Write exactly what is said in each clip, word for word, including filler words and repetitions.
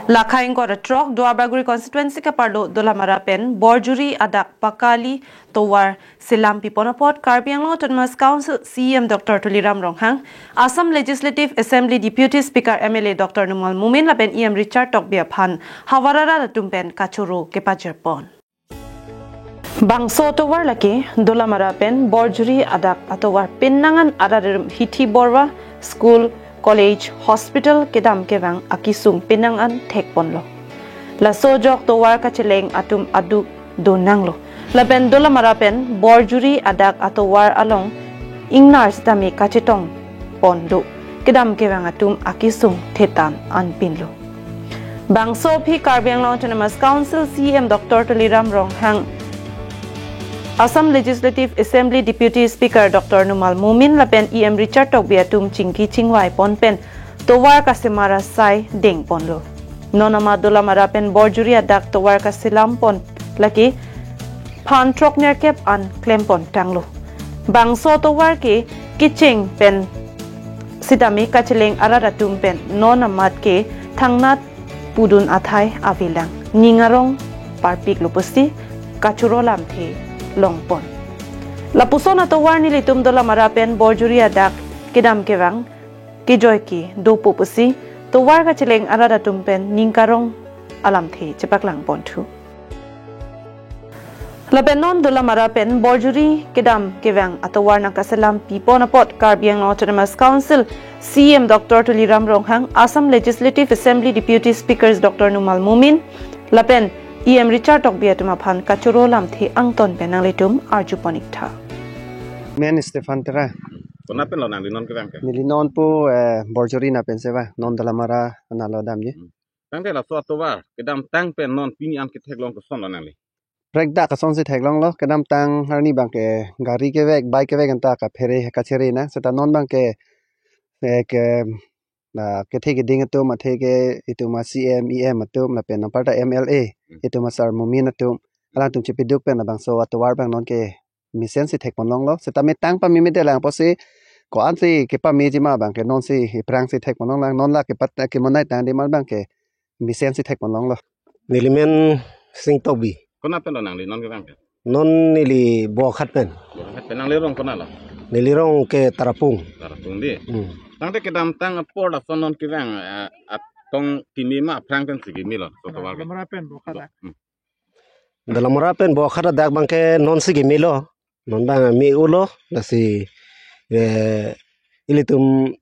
Lakha ingkoi ra throk Duarbagori constituency keparlo Dolamara pen Borjuri adak pakali tovar selam pipon apot Karbi Anglong Autonomous Council C E M Doctor Tuliram Ronghang, Assam Legislative Assembly Deputy Speaker M L A Doctor Numal Momin lapen E M Richard Tokbi aphan havar arat atum pen kachoro kepajirpon. Bangso atovar lake Dolamara pen Borjuri adak atovar, penang an arat arum hithi borva, school, college, hospital kedam kevang akesung penang an thekponlo. Laso ajok tovar kacheleng atum aduk donanglo. Lapen Dolamara pen Borjuri adak atovar along ingnar sitame kachetongpon do. Kedam kevang atum akesung thetan anpinlo. Bangso aphi Karbi Anglong Autonomous Council C E M Doctor Tuliram Ronghang, Assam Legislative Assembly Deputy Speaker Doctor Numal Momin lapen E M Richard Tokbi atum chingki chingvaipon pen tovar kasemar asai dengponlo. Non amat Dolamara pen Borjuri adak tovar kaselampon lake phan throk nerkep an klempon tanglo. Bangso tovar ke kecheng pen sitame kacheleng arat atum pen non amat ke thangnat pudun athai avelang, ning arong parpiklo pusi kachoro lamthe longpon. Lapuson atovar nelitum Dolamara pen Borjuri adak kedam kevang kejoi ke dopo pusi tovar kacheleng arat atum pen ning karong alamthe chepaklangponthu. Lapen non Dolamara pen Borjuri kedam kevang atovar nangkaselam pipon apot Karbi Anglong Autonomous Council C E M Doctor Tuliram Ronghang, Assam Legislative Assembly Deputy Speakers Doctor Numal Momin lapen E M Richard Tokbi atum aphan kachoro lamthe angton pen nanglitum arjupon iktha. Men Stephen Tera. Konat pen lo nangli non kevang ke? Neli non pu, eh, Borjuri na pen seva, non Dolamara nalo damji. Hmm. Tangte laso atovar kedamtang pen non pini an ketheklong koson lo nangli? Prekdak asonsi theklonglo, kedamtang arni abangke gari kevek, bike kevek anta kaphere kachere na, seta non abangke, eh, ke, na kethe keding atum, athe ke itum a C M, E M atum, lapen aparta M L A, Hmm. itum a Sar Momin atum, alangtum chepeduk pen labangso atovar abang nonke mesensi thekponlonglo. Seta metang pameme te lang pusi ko-ansi kepameji ma abangke nonsi aphrangsi thekponlonglang, non la kepat kemonai tangdema abangke mesensi thekponlonglo. Neli men Sing Tokbi. Konat pen lo nangli non kevang ke? Non neli Bokhat pen. Bokhat pen, nangli rong konat lo? Neli rong ke Tarapung. Tarapung di. Hmm. Tangte kedamtang apor laso non kevang, eh, atong keme ma aphrang pensi kemelo, so tovar ke? Dolamara pen Bokhat. Hmm. Dolamara pen Bokhat adak abangke nonsi kemelo. Non abang me-olo, lasi, eh, ilitum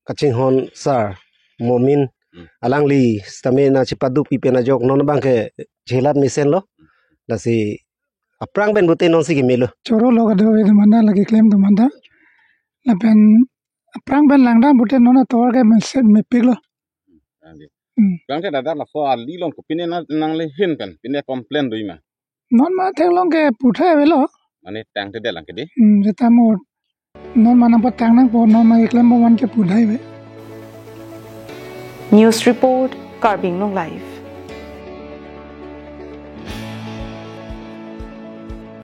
kachinghon Sar Momin, Hmm. alangli sitame nangchepaduk pipen ajok non abangke chelat mesenlo. Lasi aphrang pen pute nonsi kemelo. Chorolo kadokave atum anta, lake klem atum anta. Lapen aphrang pen langdam pute non atovar ke mesen mepiklo. Anke. Hmm. Tangte ladak laso ali along kopine na nangli ahin pen pine complain do-i ma? Non ma theklong ke puthai avelo. Mane tangtedet lang ke di? Hmm, seta mo non ma nangpatang nangpo, non ma keklem po man ke puthai ave. News report, Karbi Anglong Live.